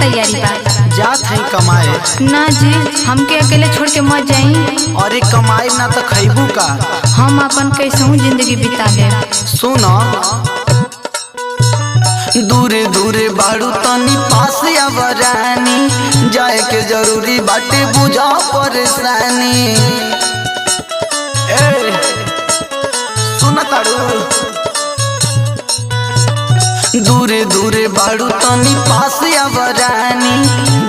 तैयारी बा? जात है कमाए। ना जी, हमके अकेले छोड़ के मत जाई। अरे कमाई ना तो खैबू का? हम अपन कैसहू जिंदगी बिता लेब। सुन, दूरे दूरे बाड़ू तनी पास आवरानी, जाए के जरूरी बाटे बुझा परेशानी। ए सुन ताड़ू, दूरे दूरे बाड़ू तनी पास आवरानी,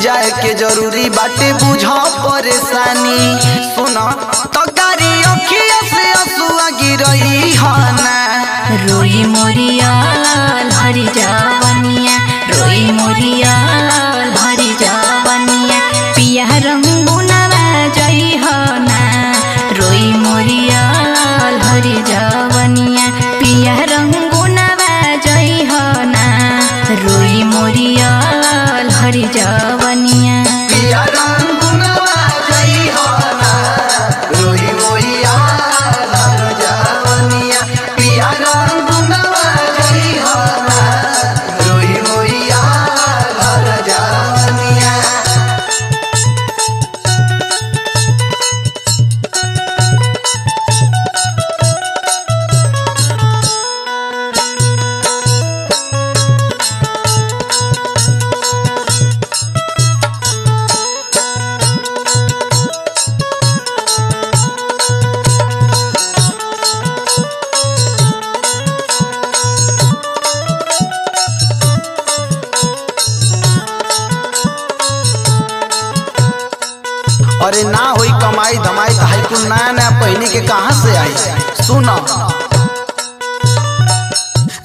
जाए के जरूरी बाटे बुझा परेशानी। सुन तो गारी अखिया से असुआ गिरई हना। रोई मोरिया हरी जावनिया, रोई मोरिया हरी जावनिया, पिया रंगुनवा जई हना। रोई मोरिया हरी जावनिया, पिया रंगुनवा जई हना। रोई मोरिया हरी जावनिया। पिया रंगुनवा जई हना, रोई मोरिया हर जावनिया। पिया रंगुनवा जई हना, रोई मोरिया हर जावनिया। अरे ना होई कमाई धमाई त हाई कुल नया नया पहने के कहाँ से आई? सुन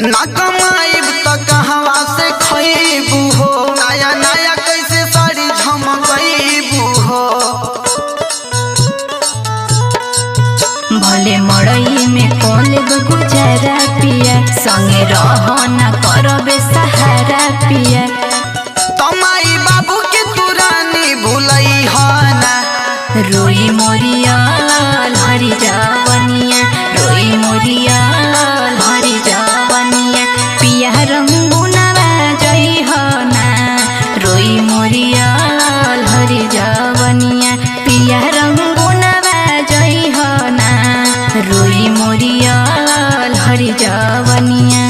ना, कमाईब त कहवा से खैबू हो? नया नया कैसे साड़ी झमकैबू हो? भले मड़ई में कॉलेब गुजारा पिया, संगे रहो ना करबे सहारा पिया। तमाई बाबू के तुरानी भूलई हना। रोई मोरिया हरी जावनिया, रोई मोरिया हरी जावनिया, पिया रंगुनवा जई हना। रोई मोरिया हरी जावनिया, पिया रंगुनवा जई हना। रोई मोरिया हरी जावनिया।